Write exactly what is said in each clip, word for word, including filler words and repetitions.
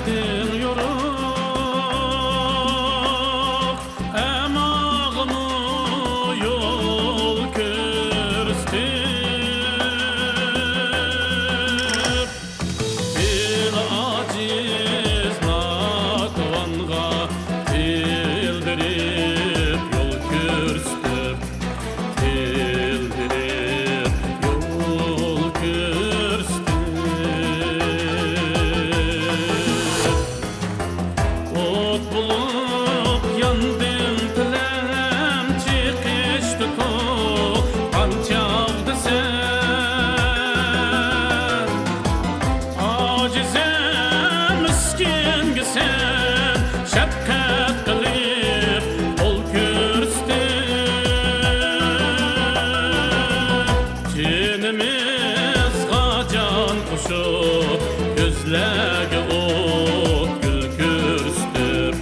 يورۇق، ئەماغىمۇ يول كۆرسىتىپ، تىل ئاجىز ناتىۋانغا تىل بېرىپ يول كۆرسىتىپ، تىل بېرىپ يول كۆرسىتىپ. ئوت بولۇپ ياندىم تىلەم چېقىشتا تۇغقان چاغدا سەن. ئاجىزىم مىسكىنگە سەن شەپقەت قىلىپ قول كۆرسىتىپ، جېنىمىزغا جان قوشۇپ، كۆزلەرگە ئوت گۈل كۆرسىتىپ،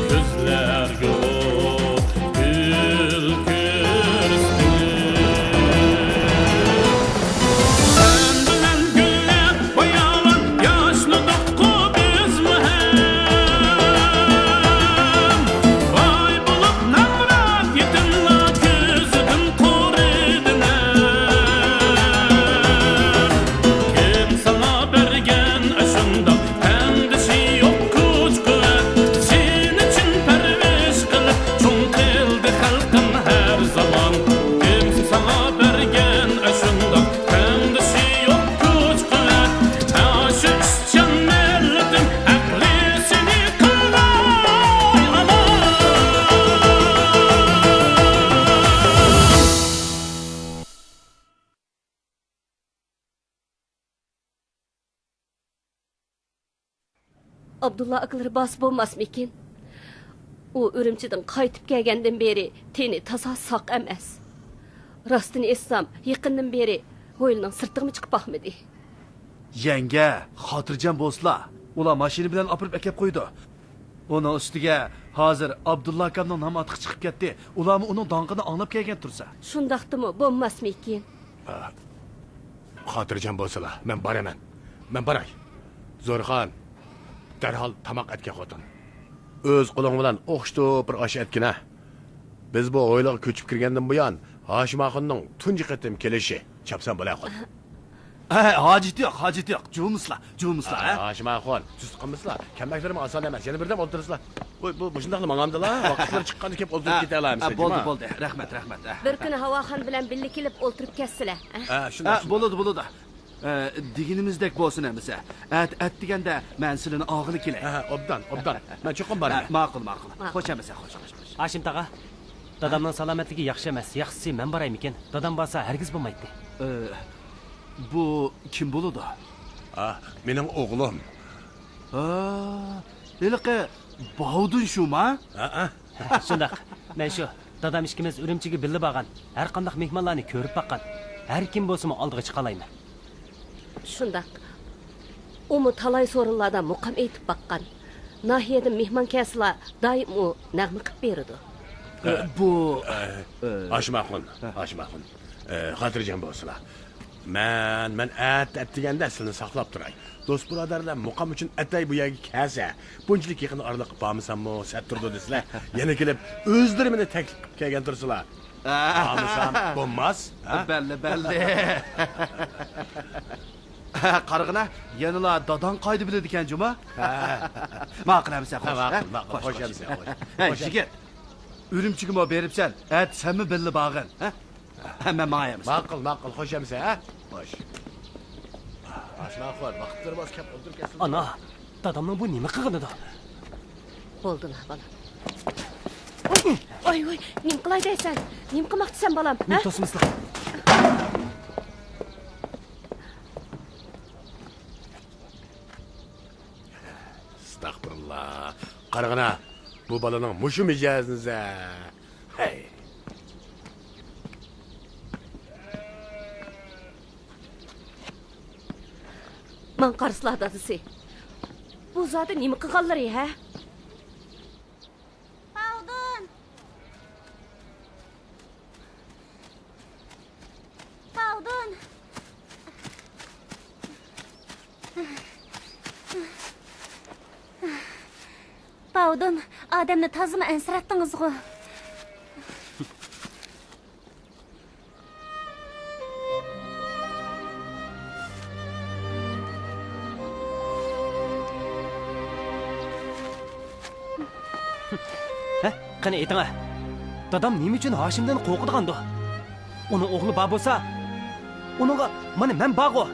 كۆزلەرگە ئوت گۈل كۆرسىتىپ. سەن بىلەن گۈللەپ باياۋان ياشنىدۇققۇ بىزمۇ ھەم. باي بولۇپ نامرات يېتىملار كۆزىدىن قۇرۇدى نەم. كىم ساڭا بەرگەن ئاشۇنداق تەڭدىشى يوق كۈچ-قۇۋۋەت، سېنى چىن پەرۋىش قىلىپ چوڭ قىلدى خەلقىم ھەر زامان. كىم ساڭا بەرگەن ئاشۇنداق تەڭدىشى يوق كۈچ-قۇۋۋەت، ئاشۇ ئىشچان مىللىتىم ئەقلى سېنى قىلغاي ئامان. ئابدۇللا ئاكىلىرى بارسا بولماسمىكىن؟ ئۇ ئۈرۈمچىدىن قايتىپ كەلگەندىن بېرى تېنى تازا ساق ئەمەس. راستىنى ئېيتسام، يېقىندىن بېرى ھويلىنىڭ سىرتىغىمۇ چىقىپ باقمىدى. يەڭگە، خاتىرجەم بولسىلا، ئۇلار ماشىنا بىلەن ئاپىرىپ ئەكەپ قويىدۇ. ئۇنىڭ ئۈستىگە ھازىر ئابدۇللا ئاكامنىڭ نامى ئاتىقى چىقىپ كەتتى. ئۇلارمۇ ئۇنىڭ داڭقىنى ئاڭلاپ كەلگەن تۇرسا. شۇنداقتىمۇ بولماسمىكىن؟ خاتىرجەم بولسىلا، مەن بارىمەن. مەن باراي. زورخان، دەرھال تاماق ئەتكەن خوتۇن. ئۆز قولۇڭ بىلەن ئوخشىتىپ بىر ئاش ئەتكىنە. بىز بۇ ھويلىغا كۆچۈپ كىرگەندىن بۇيان، ھاشىم ئاخۇننىڭ تۇنجى قېتىم كېلىشى. چاپسان بولاي خوتۇن. ھە، ھاجىتى يوق، ھاجىتى يوق. جۇمۇسلا، جۇمۇسلا، ھە؟ ھاشىم ئاخۇن، سۇس قىلمىسىلا. كەلمەكلىرىمۇ ئاسان ئەمەس. يەنە بىردەم ئولتۇرسىلا. ۋوي، بۇ مۇشۇنداقلا ماڭامدىلا، ۋاقىتلىرى چىققاندا كېلىپ ئولتۇرۇپ ھە، كېتەلەمسىز، ھە، بولدى، جۇما؟ بولدى. رەھمەت، رەھمەت، ھە. بىر كۈنى ھاۋاخان بىلەن بىللە كېلىپ ئولتۇرۇپ كەتسىلە، ھە؟ ھە، شۇنداق، ھە، شۇنداق. بولىدۇ، بولىدۇ. ئە، دېگىنىمىزدەك بولسۇن ئەمىسە. ئەت-، ئەتىگەندە مەن سىلىنى ئالغىلى كېلەي. ھە، ھە، ئوبدان، ئوبدان. مەن چوقۇم ھە، باراي. ماقۇل، ماقۇل. ماقۇل. خوش ئەمىسە، خوش، خوش، خوش. ھاشىم تاغا، دادامنىڭ سالامەتلىكى ياخشى ئەمەس. ياخشىسى مەن بارايمىكىن؟ دادام بارسا ھەرگىز بولمايتتى. ئە، بۇ كىم بولىدۇ؟ ئا، مېنىڭ ئوغلۇم. ھا، ھېلىقى باۋدۇن شۇما؟ ھەئە. شۇنداق. مەن شۇ. دادام ئىككىمىز ئۈرۈمچىگە بىللە بارغان. ھەر قانداق مېھمانلارنى كۆرۈپ باققان. ھەر كىم بولسىمۇ ئالدىغا چىقالايمەن. شۇنداق. ئۇمۇ تالاي سورۇنلاردا مۇقام ئېيتىپ باققان. ناھىيەدىن مېھمان كەلسىلا، دائىم ئۇ نەغمە قىلىپ بېرىدۇ. ئە، بۇ، ئە، ئە، ھاشىم ئاخۇن، ھە. ھاشىم ئاخۇن. ئە، خاتىرجەم بولسىلا. مەن، مەن ئەتە ئەتىگەندە سىلىنى ساقلاپ تۇراي. دوست-بۇرادەرلەر مۇقام ئۈچۈن ئەتەي بۇ يەرگە كەلسە، بۇنچىلىك يېقىن ئارىلىققا بارمىساممۇ سەت تۇرىدۇ دېسىلە، يەنە كېلىپ ئۆزلىرى مېنى تەكلىپ قىلىپ كەلگەن تۇرسىلا. ئا. بارمىسام بولماس، ھە؟ بەللى، بەللى. قارىغىنا، يەنىلا داداڭ قايدا بىلىدىكەن جۇما؟ ھە. ماقۇل ئەمىسە، خوش، ھە، ماقۇل، ھە؟ ماقۇل. خوش، خوش خوش. ئەمىسە، خوش. ھەي، خوش. يىگىت، ئۈرۈمچىگىمۇ بېرىپسەن، ئەتە سەنمۇ بىللە بارغىن، ھە؟ ھە، مەن ماڭاي ئەمىسە. ماقۇل، ماقۇل، خوش ئەمىسە، ھە؟ خوش. ئاشۇنداق قىل، ۋاقىتلىرى بولسا كەپ ئولتۇرۇپ كەتسۇن. ئانا، دادامنىڭ بۇ نېمە قىلغىنىدۇ؟ بولدىلا، بالام. ۋاي، ۋاي، نېمە قىلاي دەيسەن؟ نېمە قىلماقچىسەن، بالام؟ ھە؟ توسمىسىلا. ئەستەغپۇرۇللا. قارىغىنا، بۇ بالىنىڭ مۇشۇ مىجەزىنى زە. ھەي. ماڭا قارىسىلا، دادىسى. بۇ زادى نېمە قىلغانلىرى، ھە؟ باۋدۇن! باۋدۇن! باۋدۇن، ئادەمنى تازىمۇ ئەنسىرەتتىڭىزغۇ؟ ھە، قېنى ئېيتىڭە. دادام نېمە ئۈچۈن ھاشىمدىن قورقىدىغاندۇ؟ ئۇنىڭ ئوغلى بار بولسا، ئۇنىڭغا مانا مەن بارغۇ.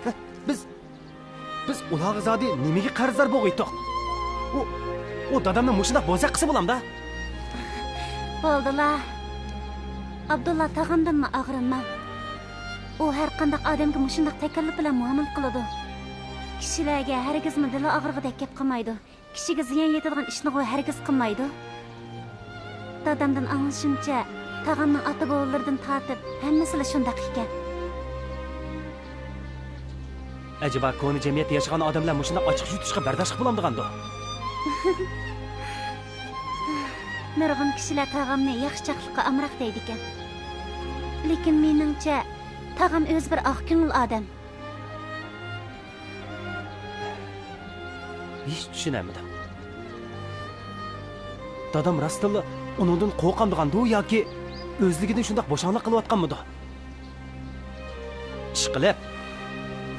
ھە، بىز، بىز ئۇلارغا زادى نېمىگە قەرزدار بولغىيتتۇق؟ ئۇ، ئۇ دادامنى مۇشۇنداق بوزەك قىلسا بولامدا؟ بولدىلا. ئابدۇللا تاغامدىنمۇ ئاغرىنماڭ. ئۇ ھەر قانداق ئادەمگە مۇشۇنداق تەكەللۇپ بىلەن مۇئامىلە قىلىدۇ. كىشىلەرگە ھەرگىزمۇ دىلى ئاغرىغۇدەك گەپ قىلمايدۇ. كىشىگە زىيان يېتىدىغان ئىشنىغۇ ھەرگىز قىلمايدۇ. دادامدىن ئاڭلىشىمچە، تاغامنىڭ ئاتا-بوۋىلىرىدىن تارتىپ ھەممىسىلا شۇنداق ئىكەن. ئەجەبا، كونا جەمئىيەتتە ياشىغان ئادەملەر مۇشۇنداق ئاچچىق يۇتۇشقا بەرداشلىق بولامدىغاندۇ؟ نۇرغۇن كىشىلەر تاغامنى ياخشىچاقلىققا ئامراق دەيدىكەن. لېكىن مېنىڭچە، تاغام ئۆزى بىر ئاق كۆڭۈل ئادەم. ھېچ چۈشىنەلمىدىم. دادام راستتىنلا ئۇنىڭدىن قورقامدىغاندۇ ياكى ئۆزلۈكىدىن شۇنداق بوشاڭلىق قىلىۋاتقانمىدۇ؟ ئىشقىلىپ،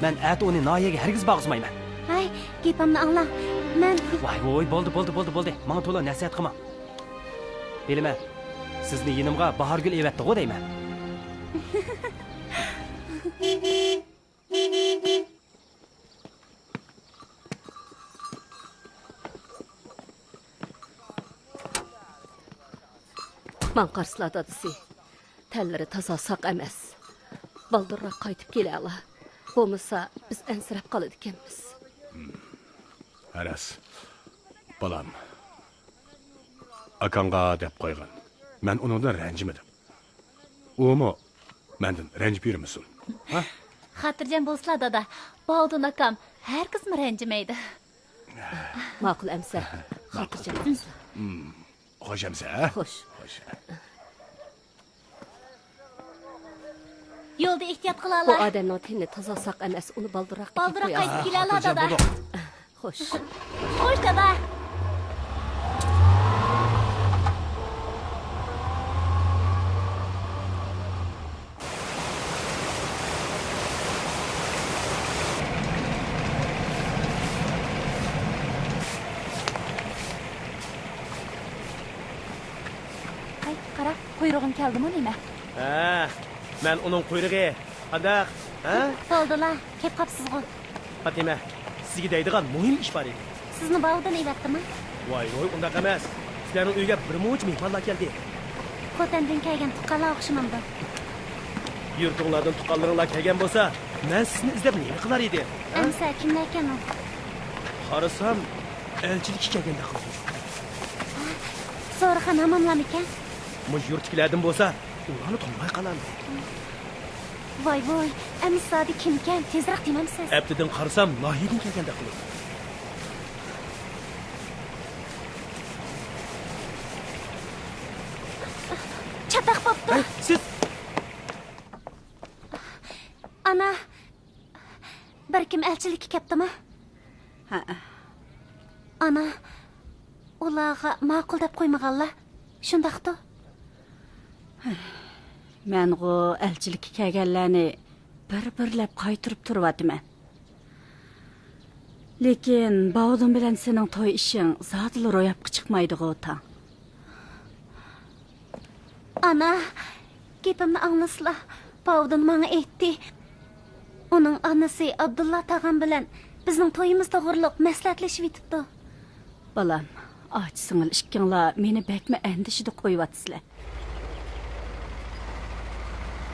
مەن ئەتە ئۇنى ناھىيەگە ھەرگىز بارغۇزمايمەن. ھەي، گېپىمنى ئاڭلاڭ. مەن ۋاي ۋوي، بولدى، بولدى، بولدى، بولدى. ماڭا تولا نەسىھەت قىلماڭ. بىلىمەن، سىزنى يېنىمغا باھارگۈل ئەۋەتتىغۇ دەيمەن. ماڭا قارىسىلا، دادىسى. تەنلىرى تازا ساق ئەمەس. بالدۇرراق قايتىپ كېلەلا. بولمىسا، بىز ئەنسىرەپ قالىدىكەنمىز. ھەرەس، بالام. ئاكاڭغا دەپ قويغىن. مەن ئۇنىڭدىن رەنجىمىدىم. ئۇمۇ مەندىن رەنجىپ يۈرمىسۇن. ھە؟ خاتىرجەم بولسىلا، دادا. باۋۇدۇن ئاكام ھەرگىزمۇ رەنجىمەيدۇ. ماقۇل ئەمىسە. خاتىرجەم بولسىلا. خوش ئەمىسە، ھە؟ خوش. خوش. يولدا ئېھتىيات قىلالا. بۇ ئادەمنىڭ تېنى تازا ساق ئەمەس، ئۇنى بالدۇرراق ئەكىپ قويايلى. بالدۇرراق قايتىپ كېلەلا، دادا. خوش. خوش، دادا. ھەي، قارا، قۇيرۇغۇڭ كەلدىمۇ نېمە؟ ھە، مەن ئۇنىڭ قۇيرۇقى. قانداق؟ ھە؟ بولدىلا، كەپ قاپسىزغۇ. پاتىمە، سىزگە دەيدىغان مۇھىم ئىش بار ئىدى. سىزنى باۋۇدۇن ئەۋەتتىمۇ؟ ۋاي ۋوي، ئۇنداق ئەمەس. سىلەرنىڭ ئۆيگە بىر مۇنچە مېھمانلار كەلدى. خوتەندىن كەلگەن تۇغقانلار ئوخشىمامدۇ؟ يۇرتۇڭلاردىن تۇغقانلىرىڭلار كەلگەن بولسا، مەن سىزنى ئىزدەپ نېمە قىلار ئىدىم؟ ھە؟ ئەمىسە كىملەركەن ئۇ؟ قارىسام، ئەلچىلىككە كەلگەندەك قىلىدۇ. زورىخان ھامانلامىكەن؟ مۇشۇ يۇرتتىكىلەردىن بولسا، ئۇلارنى تونۇماي قالامدۇ. ۋاي ۋوي، ئەمىسە زادى كىمكەن؟ تېزرەك دېمەمسىز؟ ئەپتىدىن قارىسام، ناھىيەدىن كەلگەندەك قىلىدۇ. چاتاق بوپتۇ. ھەي، سىز! ئانا، بىر كىم ئەلچىلىككە كەپتىما؟ ھەئە. ئانا، ئۇلارغا ماقۇل دەپ قويمىغانلا، شۇنداقتۇ؟ مەنغۇ ئەلچىلىككە كەلگەنلەرنى بىر-بىرلەپ قايتۇرۇپ تۇرۇۋاتىمەن. لېكىن باۋۇدۇن بىلەن سېنىڭ توي ئىشىڭ زادىلا روياپقا چىقمايدىغۇ، تاڭ. ئانا، گېپىمنى ئاڭلىسىلا، باۋۇدۇن ماڭا ئېيتتى. ئۇنىڭ ئانىسى ئابدۇللا تاغام بىلەن بىزنىڭ تويىمىز توغرۇلۇق مەسلىھەتلىشىۋېتىپتۇ. بالام، ئاچا-سىڭىل ئىككىڭلار مېنى بەكمۇ ئەندىشىدە قويۇۋاتىسىلەر.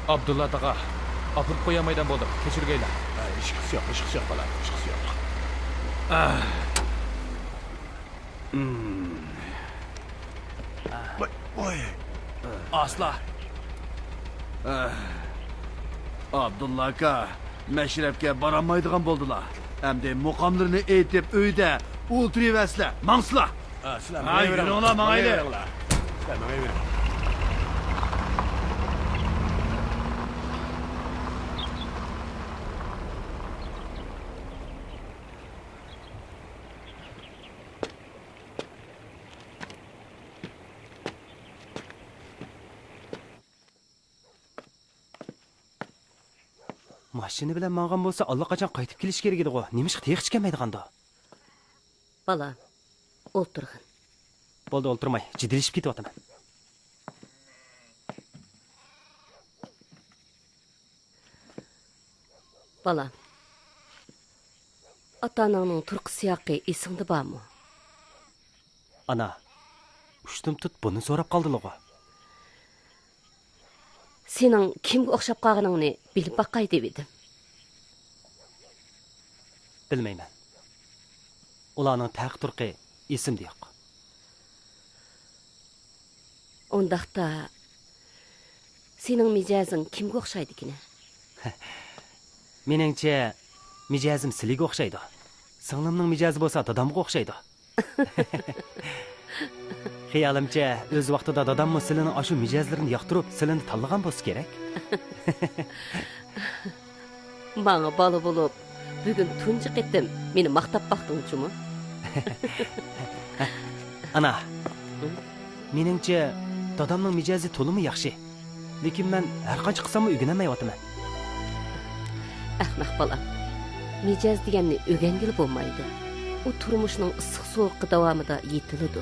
ئابدۇللا تاغا، ئاپىرىپ قويالمايدىغان بولدۇم، كەچۈرگەيلا. ھە، ھېچقىسى يوق، ھېچقىسى يوق، بالام، ھېچقىسى يوق. ۋاي، ۋاي. ئاسلا. ئابدۇللا ئاكا، مەشرەپكە بارالمايدىغان بولدىلا. ئەمدى مۇقاملىرىنى ئېيتىپ، ئۆيدە ئولتۇرۇۋەرسىلە، ماڭسىلا. ئا، سىلەر ھە، مېڭىۋېرىڭلار. يۈرۈڭلار، ماڭايلى. مېڭىۋېرىڭلار. سىلەر مېڭىۋېرىڭ. ماشىنا بىلەن ماڭغان بولسا، ئاللىقاچان قايتىپ كېلىشى كېرەك ئىدىغۇ. نېمىشقا تېخىچە كەلمەيدىغاندۇ؟ بالام، ئولتۇرغىن. بولدى، ئولتۇرماي، جىددىيلىشىپ كېتىۋاتىمەن. بالام، ئاتا-ئاناڭنىڭ تۇرقى سىياقى ئېسىڭدە بارمۇ؟ ئانا، ئۇشتۇمتۇت بۇنى سوراپ قالدىلىغۇ. سېنىڭ كىمگە ئوخشاپ قالغىنىڭنى بىلىپ باقاي دېۋىدىم. بىلمەيمەن. ئۇلارنىڭ تەرقى-تۇرقى ئېسىمدە يوق. ئۇنداقتا، سېنىڭ مىجەزىڭ كىمگە ئوخشايدىكىنە؟ مېنىڭچە، مىجەزىم سىلىگە ئوخشايدۇ. سىڭلىمنىڭ مىجەزى بولسا دادامغا ئوخشايدۇ. خىيالىمچە، ئۆز ۋاقتىدا داداممۇ سىلىنىڭ ئاشۇ مىجەزلىرىنى ياقتۇرۇپ، سىلىنى تاللىغان بولسا كېرەك. ماڭا بالا بولۇپ، بۈگۈن تۇنجى قېتىم مېنى ماختاپ باقتىڭ جۇمۇ. ئانا، ھە؟ مېنىڭچە، دادامنىڭ مىجەزى تولىمۇ ياخشى. لېكىن مەن ھەرقانچە قىلساممۇ ئۆگىنەلمەيۋاتىمەن. ئەخمەق بالام، مىجەز دېگەننى ئۆگەنگىلى بولمايدۇ. ئۇ تۇرمۇشنىڭ ئىسسىق-سوغۇقى داۋامىدا يېتىلىدۇ.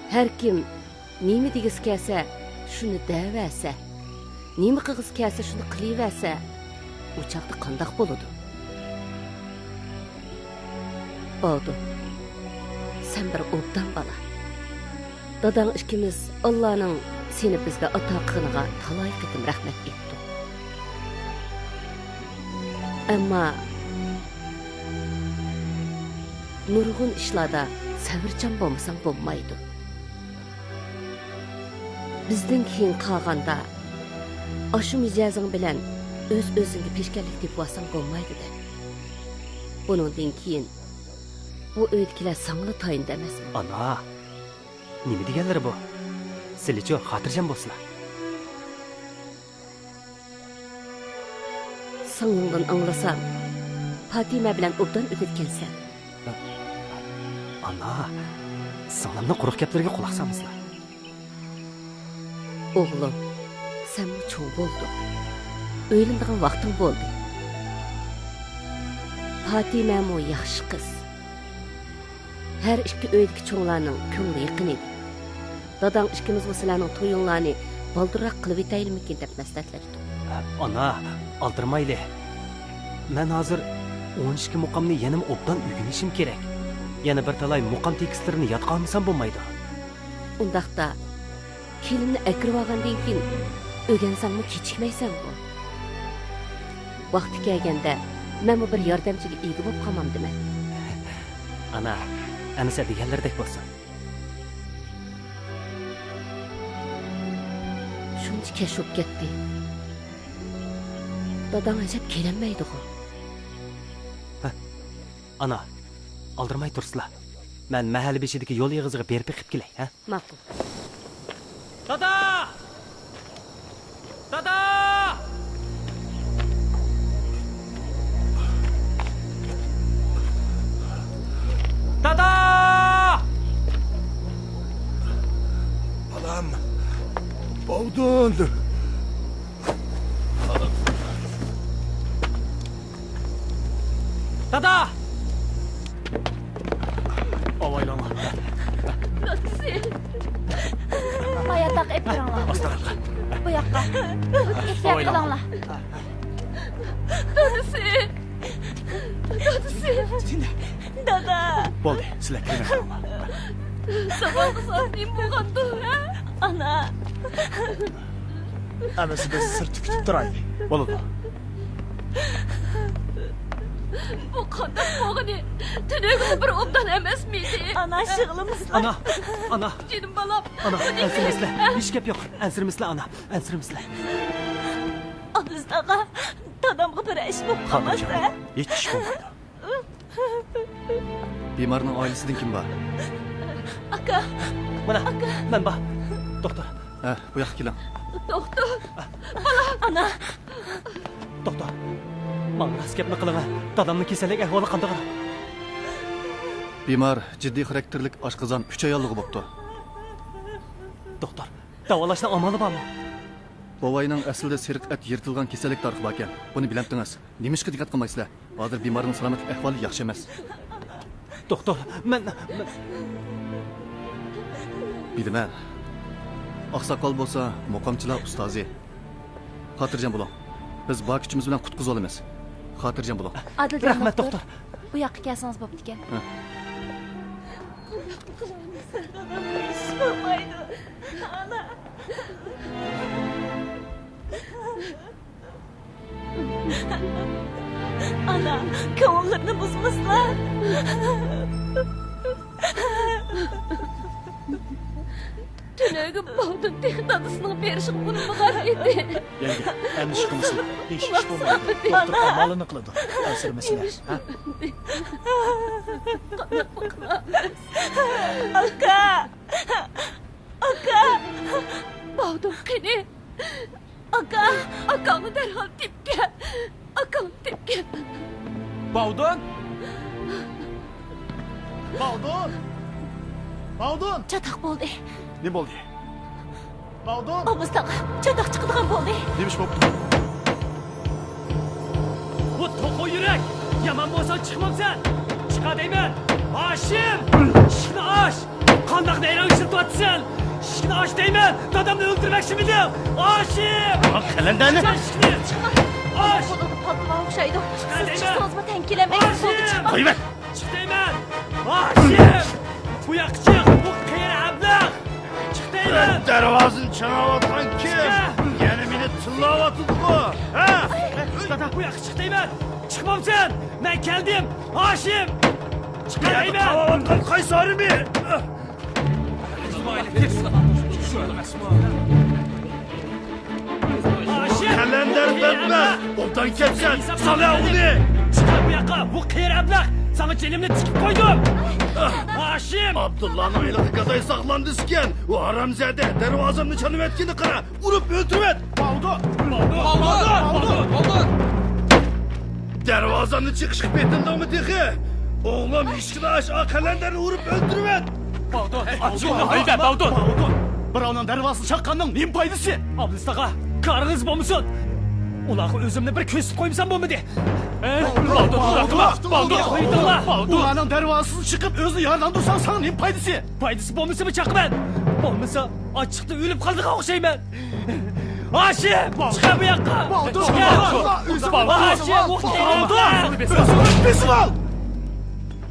ھەركىم نېمە دېگۈسى كەلسە، شۇنى دەۋەرسە، نېمە قىلغۇسى كەلسە، شۇنى قىلىۋەرسە، ئۇ چاغدا قانداق بولىدۇ؟ بولدى، سەن بىر ئوبدان بالا. داداڭ ئىككىمىز ئاللانىڭ سېنى بىزگە ئاتا قىلغىنىغا تالاي قېتىم رەھمەت ئېيتتۇق. ئەمما نۇرغۇن ئىشلاردا سەۋرچان بولمىساڭ بولمايدۇ. بىزدىن كېيىن قالغاندا، ئاشۇ مىجەزىڭ بىلەن ئۆز-ئۆزۈڭگە پېشكەللىك تېپىۋالساڭ بولمايدۇ-دە. بۇنىڭدىن كېيىن بۇ ئۆيدىكىلەر ساڭىلا تايىنىدۇ ئەمەسمۇ؟ ئانا، نېمە دېگەنلىرى بۇ؟ سىلىچۇ خاتىرجەم بولسىلا. سىڭلىڭدىن ئاڭلىسام، پاتىمە بىلەن ئوبدان ئۆتىدىكەنسەن. ئانا، سىڭلىمنىڭ قۇرۇق گەپلىرىگە قۇلاق سالمىسىلا. ئوغلۇم، سەنمۇ چوڭ بولدۇڭ. ئۆيلىنىدىغان ۋاقتىڭ بولدى. پاتىمەمۇ ياخشى قىز. ھەر ئىككى ئۆيدىكى چوڭلارنىڭ كۆڭلى يېقىن ئىدى. داداڭ ئىككىمىزمۇ سىلەرنىڭ تويۇڭلارنى بالدۇرراق قىلىۋېتەيلىمىكىن دەپ مەسلىھەتلەشتۇق. ئانا، ئالدىرىمايلى. مەن ھازىر ئون ئىككى مۇقامنى يەنىمۇ ئوبدان ئۆگىنىشىم كېرەك. يەنە بىر تالاي مۇقام تېكىستلىرىنى يادقا ئالمىسام بولمايدۇ. ئۇنداقتا، كېلىننى ئەكىرىۋالغاندىن كېيىن ئۆگەنسەڭمۇ كېچىكمەيسەنغۇ. ۋاقتى كەلگەندە مەنمۇ بىر ياردەمچىگە ئىگە بولۇپ قالمامدىمەن. ئانا، ئەمىسە دېگەنلىرىدەك بولسۇن. شۇنچە كەچ بولۇپ كەتتى. داداڭ ئەجەب كېلەلمەيدىغۇ. ھە، ئانا، ئالدىرىماي تۇرسىلا. مەن مەھەللە بېشىدىكى يول ئېغىزىغا بېرىپ بېقىپ كېلەي، ھە؟ ماقۇل. دادا! دادا! دادا! بالام، بوغدۇن! دادا! ئاۋايلاڭلار. دادىسى! ماياتاق ئېلىپ كىرىڭلار. ئاستىراق. بۇ ياققا. ئېھتىيات قىلىڭلار. دادىسى! دادىسى! دادا! بولدى، سىلەر كىرىڭلار. داداڭغا نېمە بولغاندۇ، ھە؟ ئانا! ئەمىسە بىز سىرتتا كۈتۈپ تۇرايلى. بولىدۇ. بۇ قانداق بولغىنى؟ تۈنۈگۈن بىر ئوبدان ئەمەسمىدى؟ ئانا، يىغلىمىسىلا. ئانا، ئانا. جېنىم بالام. ئانا، ئەنسىرىمىسىلە. ھېچ گەپ يوق. ئەنسىرىمىسىلە، ئانا. ئەنسىرىمىسىلە. ئابلىز تاغا، دادامغا بىر ئىش بولۇپ قالماسا. ھېچ ئىش بولمايدۇ. بىمارنىڭ ئائىلىسىدىن كىم بار؟ ئاكا! مانا، ئاكا! مەن بار. دوختۇر. ھە، بۇ ياققا كېلىڭ. دوختۇر! ئانا! دوختۇر، ماڭا راست گەپنى قىلىڭ، دادامنىڭ كېسەللىك ئەھۋالى قانداقراق؟ بىمار جىددىي خاراكتېرلىك ئاشقازان ئۈچ ئاياللىقى بوپتۇ. دوختۇر، داۋالاشنىڭ ئامالى بارمۇ؟ بوۋاينىڭ ئەسلىدە سېرىق ئەت يىرتىلغان كېسەللىك تارىخى باركەن. بۇنى بىلەمتىڭىز؟ نېمىشقا دىققەت قىلمايسىلەر؟ ھازىر بىمارنىڭ سالامەتلىك ئەھۋالى ياخشى ئەمەس. دوختۇر، مەن، مەن. بىلىمەن. ئاقساقال بولسا مۇقامچىلار ئۇستازى. خاتىرجەم بولۇڭ. بىز بار كۈچىمىز بىلەن قۇتقۇزۇۋالىمىز. خاتىرجەم بولۇڭ. ئادىلجان رەھمەت، دوختۇر، دوختۇر. بۇ ياققا كەلسىڭىز بوپتىكەن. ھە. دادام ئىش بولمايدۇ. ئانا. ئانا، كۆڭۈللىرىنى بۇزمىسىلا. تۈنۈگۈن باۋدۇن تېخى دادىسىنىڭ بېرىشىغا ئۇنىمىغان ئىدى. يەڭگە، ئەندىشە قىلمىسۇن. ھېچ ئىش بولمايدۇ. دوختۇر ئامالىنى قىلىدۇ. ئەنسىرىمىسىلەر. ھە؟ قانداق قىلىمىز؟ ئاكا! ئاكا! باۋدۇن قېنى؟ ئاكا! ئاكاڭنى دەرھال تېپىپ كەل. ئاكاڭنى تېپىپ كەل. باۋدۇن! باۋدۇن! باۋدۇن! چاتاق بولدى. نېمە بولدى؟ باۋدۇن! ئابلىز تاغا چاتاق چىقىدىغان بولدى. نېمە ئىش بوپتۇ؟ بۇ توخۇ يۈرەك! يامان بولساڭ چىقمامسەن! چىقا دەيمەن! ھاشىم! ئىشىكنى ئاچ! قانداق نەيرەڭ ئىشلىتىۋاتىسەن؟ ئىشىكنى ئاچ دەيمەن! دادامنى ئۆلتۈرمەكچىمىدىڭ؟ ھاشىم! قەلەندەرنى! ئاچ ئىشىكنى! ئاچ! قولىدا پالتىلار ئوخشايدۇ. سىز چىقسىڭىزمۇ تەڭ كېلەلمەيمىز. بولدى، چىقماڭ! قويۇۋەت! چىق دەيمەن! ھاشىم! بۇ ياققا چىق! بۇ قېرى ئەبلەخ! چىق دەيمەن! دەرۋازىنى چاڭاۋاتقان كىم؟ يەنە مېنى تىللاۋاتىدىغۇ؟ ھە؟ دادا، بۇ ياققا چىق دەيمەن! چىقمامسەن! مەن كەلدىم! ھاشىم! چىق دەيمەن! قاۋاۋاتقان قايسى ئارمىيە؟ ھاشىم! قەلەندەر بەتمەس! ئوبدان كەتسەن! سالە ئۇنى! چىقار بۇ ياققا! بۇ قېرى ئەبلەخ! ساڭا جېنىمنى تىكىپ قويدۇم! ھاشىم! ئابدۇللانىڭ ھېلىقى گاداي ساقلاندىسىكەن! ئۇ ھارامزادە دەرۋازامنى چالىۋەتكىنىنى قارا! ئۇرۇپ ئۆلتۈرۈۋەت! باۋدۇن! باۋدۇن! باۋدۇن! باۋدۇن! دەرۋازامنى چېقىشقا پېتىندىڭمۇ تېخى؟ ئوغلۇم، ئىشىكنى ئاچ، ئا قەلەندەرنى ئۇرۇپ ئۆلتۈرۈۋەت! باۋدۇن! ئاچ يولنى، ھەيدە، باۋدۇن! باۋدۇن! بىراۋنىڭ دەرۋازىسىنى چاققاننىڭ نېمە پايدىسى؟ ئابلىز تاغا، كارىڭىز بولمىسۇن! ئۇلارغا ئۆزۈمنى بىر كۆرسىتىپ قويمىسام بولمىدى! ھە؟ باۋدۇن! باۋدۇن! باۋدۇن! باۋدۇن! قويۇڭلار! باۋدۇن! ئۇلارنىڭ دەرۋازىسىنى چېقىپ ئۆزىنى يارىلەندۈرسەڭ ساڭا نېمە پايدىسى؟ پايدىسى بولمىسىمۇ چاقىمەن! بولمىسا ئاچلىقتىن ئۆلۈپ قالىدىغان ئوخشايمەن! ھاشىم! چىقار بۇ ياققا! باۋدۇن! چىقار! باۋدۇن! ھاشىم! ئۆزۈڭنى بېسىۋال!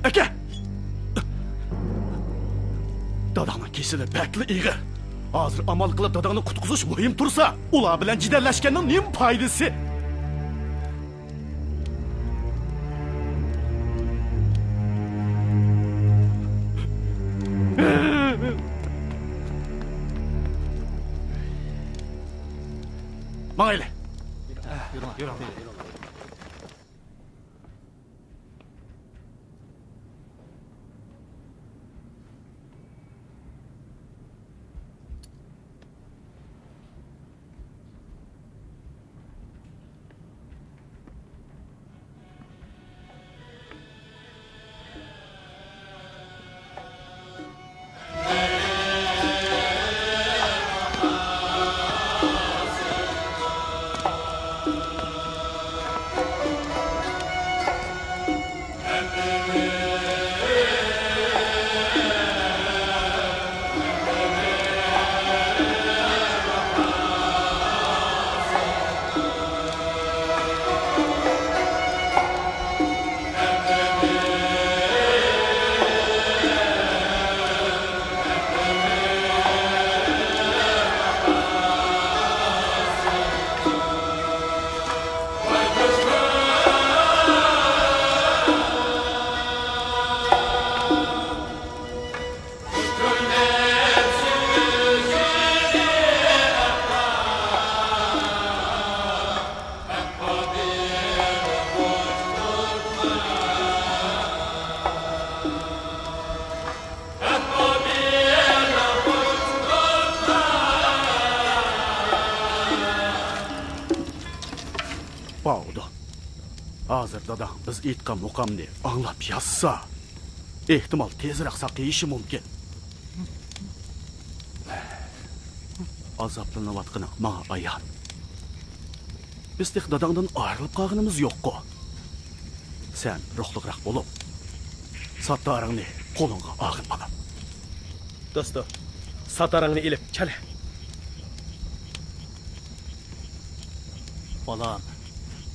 ئاكا! داداڭنىڭ كېسىلى بەكلا ئېغىر. ھازىر ئامال قىلىپ داداڭنى قۇتقۇزۇش مۇھىم تۇرسا، ئۇلار بىلەن جېدەللەشكەننىڭ نېمە پايدىسى؟ ماڭايلى. باۋدۇن، ھازىر داداڭ بىز ئېيتقان مۇقامنى ئاڭلاپ ياتسا، ئېھتىمال تېزرەك ساقىيىشى مۇمكىن. ئازابلىنىۋاتقىنىڭ ماڭا ئايان. بىز تېخى داداڭدىن ئايرىلىپ قالغىنىمىز يوققۇ. سەن روھلۇقراق بولۇپ، ساتارىڭنى قولۇڭغا ئالغىن، بالام. دوستو، ساتارىڭنى ئېلىپ چالە. بالام،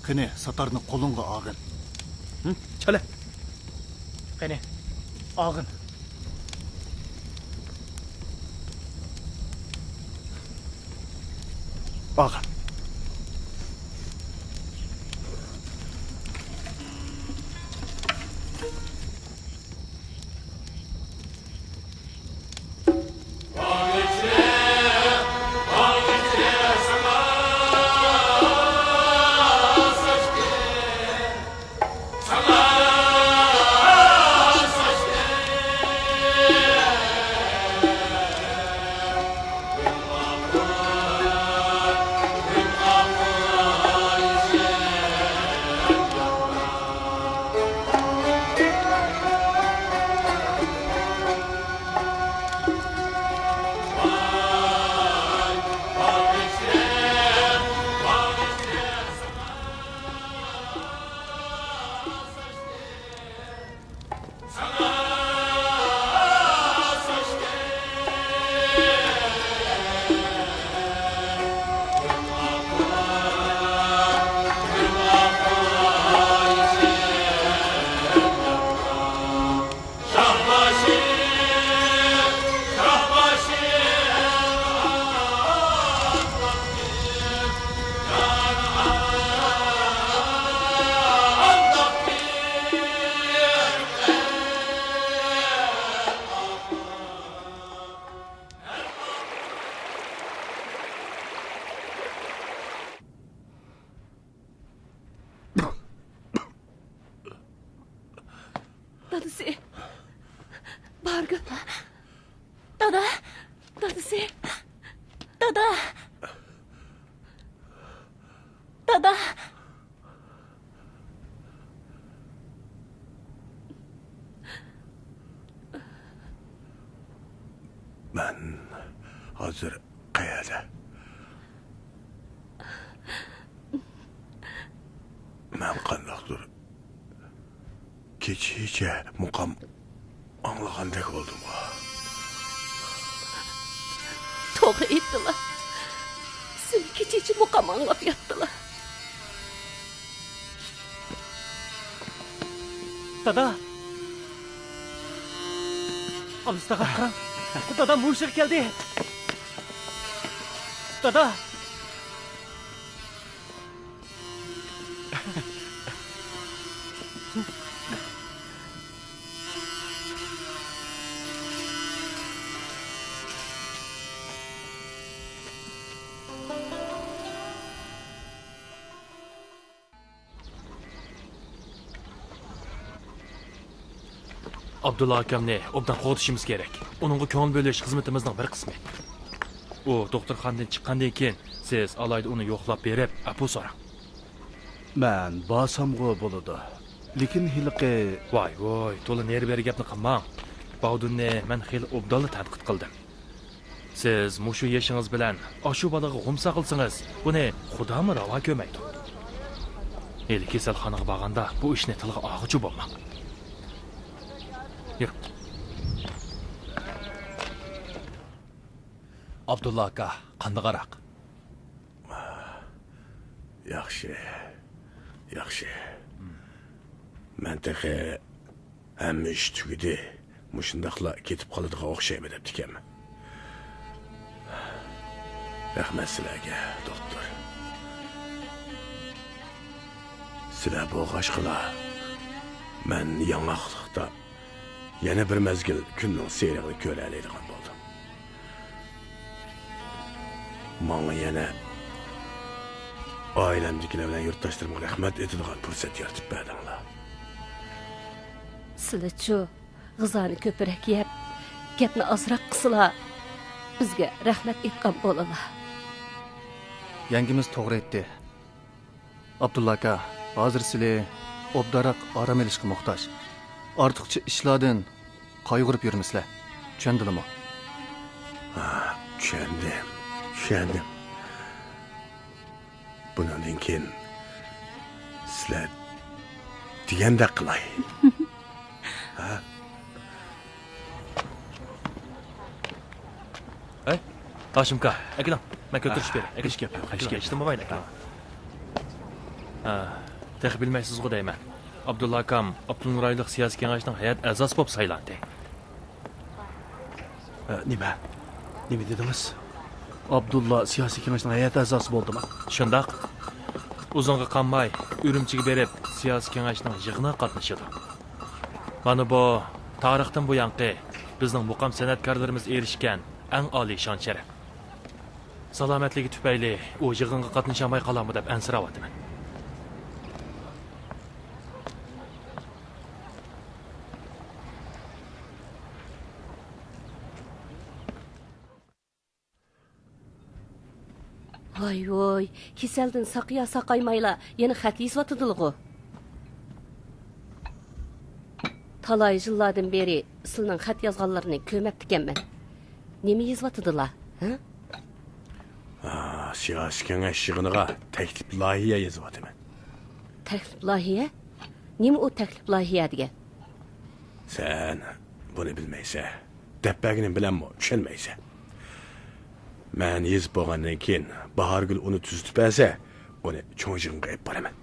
قېنى، ساتارنى قولۇڭغا ئالغىن. ھە، چالە. قېنى، ئالغىن. ئالغىن. دادىسى. بارغىن. دادا. دادىسى. دادا. دادا. مەن ھازىر قەيەردە؟ مەن قانداقتۇر كېچىچە مۇقام ئاڭلىغاندەك بولدۇمغۇ. توغرا ئېيتتىلا. سىلى كېچىچە مۇقام ئاڭلاپ ياتتىلا. دادا! ئالىستاغا قاراڭ. دادا، مۇشۇ كەلدى. دادا! ئابدۇللا ئاكامنى ئوبدان قوغدىشىمىز كېرەك. ئۇنىڭغا كۆڭۈل بۆلۈش خىزمىتىمىزنىڭ بىر قىسمى. ئۇ دوختۇرخانىدىن چىققاندىن كېيىن، سىز ئالاھىدە ئۇنى يوقلاپ بېرىپ، ئەپۇ سوراڭ. مەن بارسامغۇ بولىدۇ. لېكىن ھېلىقى ۋاي، ۋاي، تولا نېرى-بېرى گەپنى قىلماڭ. باۋدۇننى مەن خېلى ئوبدانلا تەتقىق قىلدىم. سىز مۇشۇ يېشىڭىز بىلەن ئاشۇ بالىغا غۇمسا قىلسىڭىز، بۇنى خۇدامۇ راۋا كۆرمەيدۇ. ھېلى كېسەلخانىغا بارغاندا بۇ ئىشنى تىلغا ئالغۇچى بولماڭ. يۈرۈڭ. ئابدۇللا ئاكا، قانداقراق؟ ياخشى، ياخشى. مەن تېخى ھەممە ئىش تۈگىدى، مۇشۇنداقلا كېتىپ قالىدىغان ئوخشايمەن دەپتىكەنمەن. رەھمەت سىلەرگە، دوختۇر. سىلەر بولغاچقىلا، مەن ياڭاقلىقتا يەنە بىر مەزگىل كۈننىڭ سېرىقىنى كۆرەلەيدىغان بولدۇم. ماڭا يەنە ئائىلەمدىكىلەر بىلەن يۇرتداشلىرىمغا رەھمەت ئېيتىدىغان پۇرسەت يارىتىپ بەردىڭلار. سىلىچۇ، غىزانى كۆپرەك يەپ، گەپنى ئازراق قىلسىلا، بىزگە رەھمەت ئېيتقان بولىلا. يەڭگىمىز توغرا ئېيتتى. ئابدۇللا ئاكا، ھازىر سىلى ئوبدانراق ئارام ئېلىشقا موھتاج. ئارتۇقچە ئىشلاردىن قايغۇرۇپ يۈرمىسىلە. چۈشەندىلىمۇ؟ ھا، چۈشەندىم، چۈشەندىم. بۇنىڭدىن كېيىن سىلەر دېگەندەك قىلاي. ھە؟ ھەي، ھاشىمكا، ئەكېلىڭ. مەن كۆتۈرۈشۈپ بېرەي. ئەكېلىڭ. ھېچ گەپ يوق، ھېچ گەپ يوق. ئىشتىنمۇ ئەكېلىڭ. ھە، تېخى بىلمەيسىزغۇ دەيمەن. ئابدۇللا ئاكام ئاپتونوم رايونلۇق سىياسىي كېڭەشنىڭ ھەيئەت ئەزاسى بولۇپ سايلاندى. ئە، نېمە؟ نېمە دېدىڭىز؟ ئابدۇللا سىياسىي كېڭەشنىڭ ھەيئەت ئەزاسى بولدىمۇ؟ شۇنداق. ئۇزۇنغا قالماي ئۈرۈمچىگە بېرىپ، سىياسىي كېڭەشنىڭ يىغىنىغا قاتنىشىدۇ. مانا بۇ تارىختىن بۇيانقى بىزنىڭ مۇقام سەنئەتكارلىرىمىز ئېرىشكەن ئەڭ ئالىي شان-شەرەپ. سالامەتلىكى تۈپەيلى ئۇ يىغىنغا قاتنىشالماي قالارمۇ دەپ ئەنسىرەۋاتىمەن. ۋاي ۋۇي، كېسەلدىن ساقىيا ساقايمايلا يەنە خەت يېزىۋاتىدىلىغۇ. تالاي يىللاردىن بېرى سىلىنىڭ خەت يازغانلىرىنى كۆرمەپتىكەنمەن. نېمە يېزىۋاتىدىلا، ھە؟ ئا، سىياسىي كېڭەش يىغىنىغا تەكلىپ لايىھە يېزىۋاتىمەن. تەكلىپ لايىھە؟ نېمە ئۇ تەكلىپ لايىھە دېگەن؟ سەن بۇنى بىلمەيسەن. دەپ بەرگىنىم بىلەنمۇ چۈشەنمەيسەن. مەن يېزىپ بولغاندىن كېيىن باھارگۈل ئۇنى تۈزىتىپ بەرسە، ئۇنى چوڭ يىغىنغا ئېلىپ بارىمەن.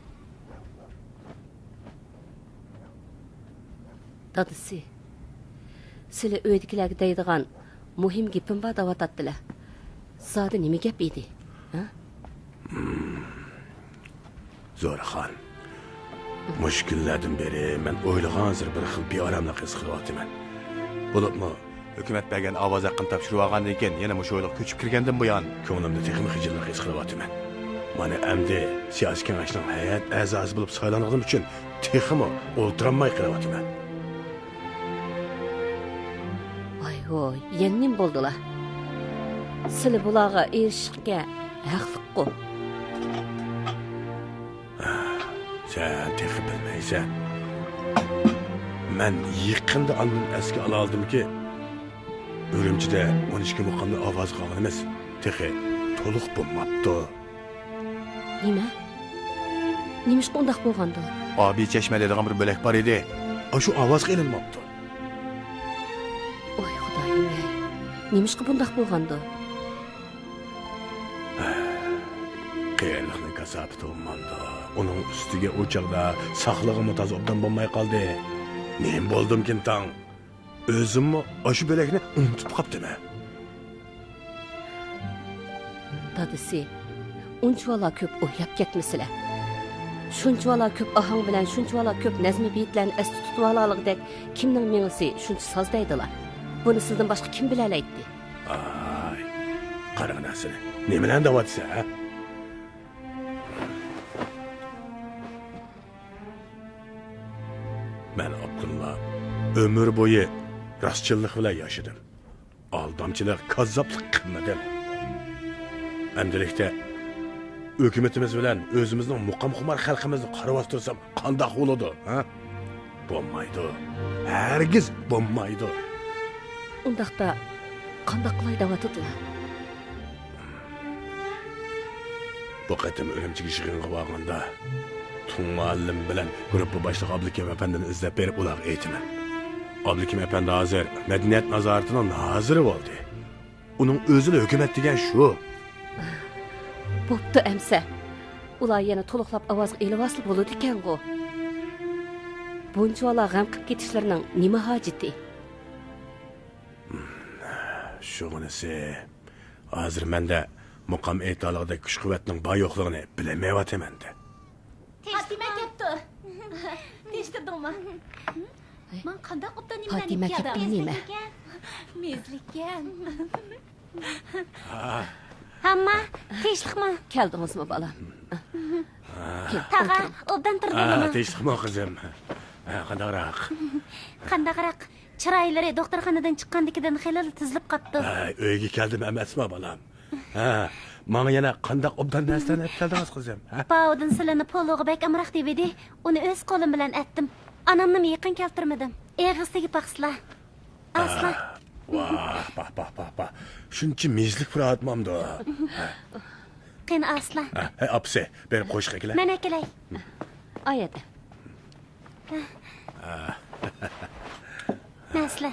دادىسى، سىلى ئۆيدىكىلەرگە دەيدىغان مۇھىم گېپىم بار دەۋاتاتتىلە. زادى نېمە گەپ ئىدى؟ ھە؟ زورىخان، مۇشۇ كۈنلەردىن بېرى مەن ئويلىغانسېرى بىر خىل بىئاراملىق ھېس قىلىۋاتىمەن. بولۇپمۇ ھۆكۈمەت بەرگەن ئاۋاز ھەققىنى تاپشۇرۇۋالغاندىن كېيىن يەنە مۇشۇ ئويلۇققا كۆچۈپ كىرگەندىن بۇيان، كۆڭلۈمدە تېخىمۇ خىجىللىق ھېس قىلىۋاتىمەن. مانا ئەمدى سىياسىي كېڭەشنىڭ ھەيئەت ئەزاسى بولۇپ سايلانغىنىم ئۈچۈن تېخىمۇ ئولتۇرالماي قېلىۋاتىمەن. ۋاي ھوي، يەنە نېمە بولدىلا؟ سىلى بۇلارغا ئېرىشىشكە ھەقلىققۇ. سەن تېخى بىلمەيسەن. مەن يېقىندا ئاندىن ئەسكە ئالالىدىمكى، ئۈرۈمچىدە ئون ئىككى مۇقامنى ئاۋازغا ئالغىنىمىز تېخى تولۇق بولماپتۇ. نېمە؟ نېمىشقا ئۇنداق بولغاندۇ؟ ئابىي چەشمە دەيدىغان بىر بۆلەك بار ئىدى. ئاشۇ ئاۋازغا ئېلىنماپتۇ. ئوي خۇدايىم-ئەي، نېمىشقا بۇنداق بولغاندۇ؟ قېرىلىقنىڭ كاساپىتى بولمامدۇ؟ ئۇنىڭ ئۈستىگە ئۇ چاغدا ساقلىقىمۇ تازا ئوبدان بولماي قالدى. نېمە بولدۇمكىن تاڭ؟ ئۆزۈممۇ ئاشۇ بۆلەكنى ئۇنتۇپ قاپتىمەن. دادىسى، ئۇنچىۋالا كۆپ ئويلاپ كەتمىسىلە. شۇنچىۋالا كۆپ ئاھاڭ بىلەن شۇنچىۋالا كۆپ نەزمىي بېيىتلەرنى ئەستە تۇتۇۋالالىغۇدەك كىمنىڭ مېڭىسى شۇنچە ساز دەيدىلا؟ بۇنى سىزدىن باشقا كىم بىلەلەيتتى؟ ئاي، قارىغىنا سېنى. نېمىلەرنى دەۋاتىسەن، ھە؟ مەن ئابدۇللا ئۆمۈر بويى راستچىللىق بىلەن ياشىدىم. ئالدامچىلىق، كاززاپلىق قىلمىدىم. ئەمدىلىكتە ھۆكۈمىتىمىز بىلەن ئۆزىمىزنىڭ مۇقامخۇمار خەلقىمىزنى قارىۋاستۇرسام قانداق بولىدۇ، ھە؟ بولمايدۇ. ھەرگىز بولمايدۇ. ئۇنداقتا قانداق قىلاي دەۋاتىدىلا؟ بۇ قېتىم ئۈرۈمچىگە يىغىنغا بارغاندا، تۇڭ مۇئەللىم بىلەن گۇرۇپپا باشلىقى ئابلىكىم ئەپەندىنى ئىزدەپ بېرىپ ئۇلارغا ئېيتىمەن. ئابلىكىم ئەپەندى ھازىر مەدەنىيەت نازارىتىنىڭ نازىرى بولدى. ئۇنىڭ ئۆزىلا ھۆكۈمەت دېگەن شۇ. بوپتۇ ئەمسە. ئۇلار يەنە تولۇقلاپ ئاۋازغا ئېلىۋالسا بولىدىكەنغۇ. بۇنچىۋالا غەم قىپ كېتىشلىرىنىڭ نېمە ھاجىتى؟ شۇغىنىسى، ھازىر مەندە مۇقام ئېيتالىغۇدەك كۈچ-قۇۋۋەتنىڭ بار-يوقلۇقىنى بىلەلمەيۋاتىمەن-دە. پاتىمە كەپتۇ. تىشتىردىڭمۇ؟ ماڭا قانداق ئوبدان نېمىلەرنى پاتىمە كەپتۇ نېمە؟ مېزلىككەن. ھامما، تىنچلىقمۇ؟ كەلدىڭىزمۇ، بالام؟ تاغا، ئولتۇرۇڭ. ئوبدان تۇردۇڭلارمۇ؟ تىنچلىقمۇ، قىزىم؟ ھە، قانداقراق؟ قانداقراق؟ چىرايلىرى دوختۇرخانىدىن چىققاندىكىدىن خېلىلا تۈزۈلۈپ قاپتۇ. ھە، ئۆيگە كەلدىم ئەمەسمۇ، بالام؟ ھە، ماڭا يەنە قانداق ئوبدان نەرسىلەرنى ئېلىپ كەلدىڭىز، قىزىم؟ ھە؟ باۋۇدىن سىلىنى پولۇغا بەك ئامراق دېۋىدى. ئۇنى ئۆز قولۇم بىلەن ئەتتىم. ئانامنىمۇ يېقىن كەلتۈرمىدىم. ئېغىز تېگىپ باقسىلا. ئاسلا. ۋاھ، پاھ، پاھ، پاھ، پاھ. شۇنچە مېزلىك پۇراۋاتمامدۇ؟ قېنى ئاسلا. ھە، ھە، ئاپىسى، بىر قوشۇق ئەكىلە. مەن ئەكىلەي. ئايەتە. مەسىلە.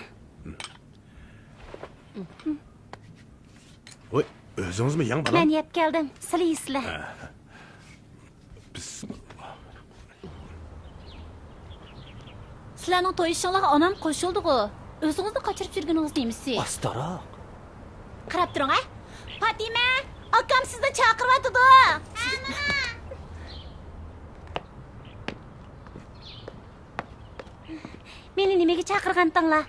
ۋوي، ئۆزىڭىزمۇ يەڭ، بالام؟ مەن يەپ كەلدىم، سىلى يېسىلە. ھە. بىسمىللا. سىلەرنىڭ توي ئىشىڭلارغا ئانام قوشۇلدىغۇ. ئۆزىڭىزنى قاچۇرۇپ يۈرگىنىڭىز نېمىسى؟ ئاستاراق. قاراپ تۇرۇڭ، ھە؟ پاتىمە، ئاكام سىزنى چاقىرىۋاتىدۇ. مېنى نېمىگە چاقىرغانتىڭلار؟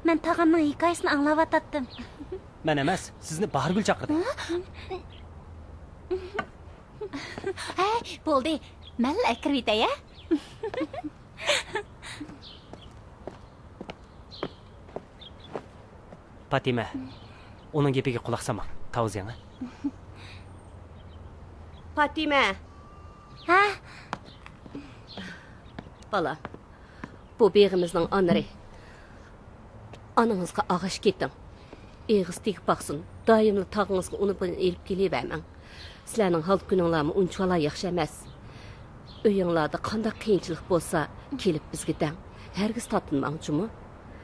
مەن تاغامنىڭ ھېكايىسىنى ئاڭلاۋاتاتتىم. مەن ئەمەس، سىزنى باھارگۈل چاقىردى. ھەي، بولدى. مەنلا كىرىۋېتەي، ھە؟ پاتىمە، ئۇنىڭ گېپىگە قۇلاق سالماڭ. تاۋۇز يەڭ. پاتىمە. ھە؟ بالام، بۇ بېغىمىزنىڭ ئانىرى. ئانىڭىزغا ئاغاش كېتىڭ. ئېغىز تېگىپ باقسۇن. دائىملا تاغىڭىزغا ئۇنى بۇنى ئېلىپ كېلىۋەرمەڭ. سىلەرنىڭ ھال-كۈنۈڭلارمۇ ئۇنچىۋالا ياخشى ئەمەس. ئۆيۈڭلاردا قانداق قىيىنچىلىق بولسا، كېلىپ بىزگە دەڭ. ھەرگىز تارتىنماڭ جۇمۇ.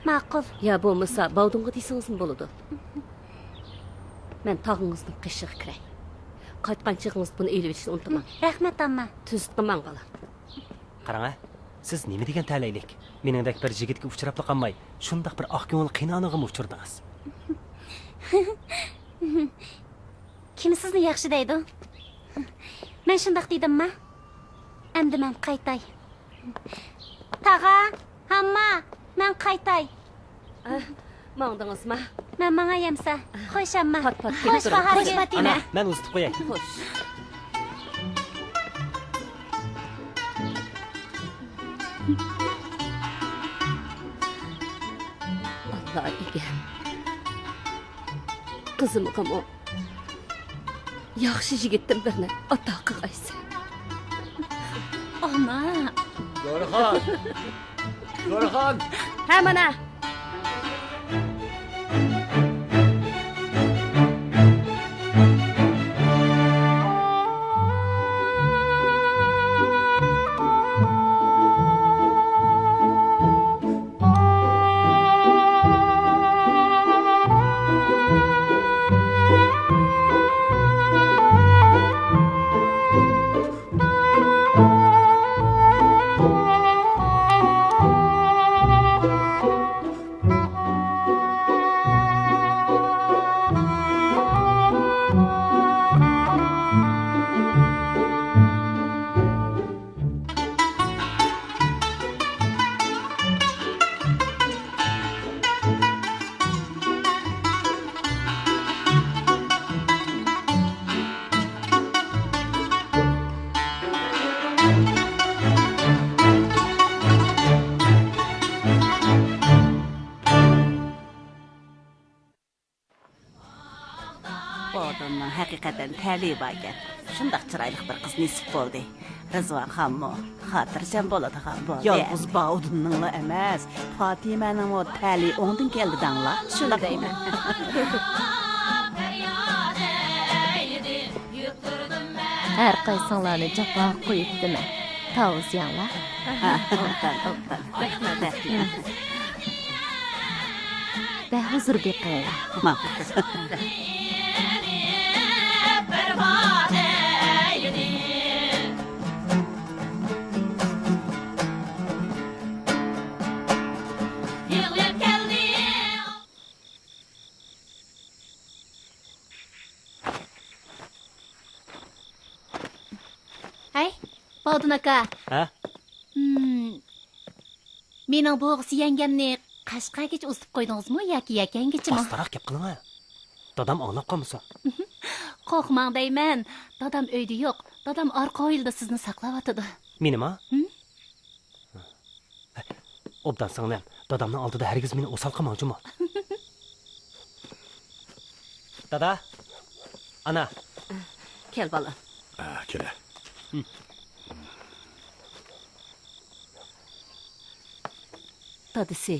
ماقۇل. يا بولمىسا، باۋدۇڭغا دېسىڭىزمۇ بولىدۇ. مەن تاغىڭىزنىڭ قېشىغا كىرەي. قايتقان چېغىڭىزدا بۇنى ئېلىۋېتىشنى ئۇنتۇماڭ. رەھمەت، ئامما. تۈزۈتكە ماڭ، بالام. قاراڭ ھە، سىز نېمە دېگەن تەلەيلىك. مېنىڭدەك بىر يىگىتكە ئۇچراپلا قالماي، شۇنداق بىر ئاق كۆڭۈل قېيىنئانىغىمۇ ئۇچرىدىڭىز. كىم سىزنى ياخشى دەيدۇ؟ مەن شۇنداق دېدىمما؟ ئەمدى مەن قايتاي. تاغا، ھامما، مەن قايتاي. ئە، ماڭدىڭىزما؟ مەن ماڭاي ئەمسە. خوش، ئامما. پات-پات خوش، كېلىپ تۇرۇڭ. باھارگۈل. خوش، پاتىمە. ئانا، مەن ئۇزىتىپ قوياي. خوش. ئاللا ئىگەم. قىزىمغىمۇ ياخشى يىگىتتىن بىرنى ئاتا قىلغايسەن. ئانا. زورىخان! زورىخان! ھە، مانا. ئۇدۇننىڭ ھەقىقەتەن تەلىيى باركەن. شۇنداق چىرايلىق بىر قىز نېسىپ بولدى. رىزۋانخانمۇ خاتىرجەم بولىدىغان بولدى. يالغۇز باۋۇدۇننىڭلا ئەمەس، پاتىمەنىڭمۇ تەلىيى ئوڭدىن كەلدى دەڭلا. شۇنداق دەيمەن. ھەر قايسىڭلارنى جاپاغا قويۇپتىمەن. تاۋۇز يەڭلار. ھە، ئوبدان، ئوبدان. رەھمەت، رەھمەت. بەھۇزۇر بېقىڭلار. ماقۇل. ھەي، باۋۇدۇن ئاكا. ھە؟ ھىم. مېنىڭ بوغىسى يەڭگەمنى قەشقەرگىچە ئۇزىتىپ قويدىڭىزمۇ ياكى يەكەنگىچىمۇ؟ ئاستىراق گەپ قىلىڭە. دادام ئاڭلاپ قالمىسا. قورقماڭ دەيمەن. دادام ئۆيدە يوق. دادام ئارقا ھويلىدا سىزنى ساقلاۋاتىدۇ. مېنىما؟ ھىم؟ ئوبدان سىڭلىم، دادامنىڭ ئالدىدا ھەرگىز مېنى ئوسال قىلماڭ جۇمۇ. دادا، ئانا. كەل بالام. ھە، كېلە. دادىسى.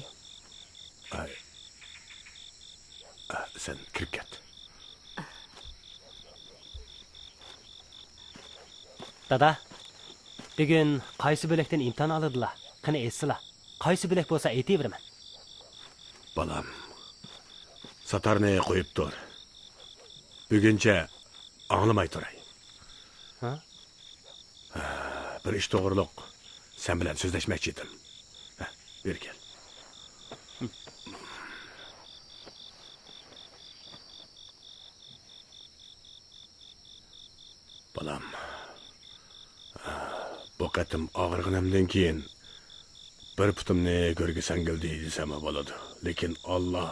ئاي. ئا، سەن كىرىپ كەت. دادا، بۈگۈن قايسى بۆلەكتىن ئىمتىھان ئالىدىلا؟ قېنى ئېيتسىلا. قايسى بۆلەك بولسا ئېيتىۋېرىمەن. بالام، ساتارنى قويۇپ تۇر. بۈگۈنچە ئاڭلىماي تۇراي. ھە؟ بىر ئىش توغرۇلۇق سەن بىلەن سۆزلەشمەكچى ئىدىم. ھە، بېرى كەل. بالام، بۇ قېتىم ئاغرىغىنىمدىن كېيىن بىر پۇتۇمنى گۆرگە سەڭگىلدى دېسەممۇ بولىدۇ. لېكىن ئاللا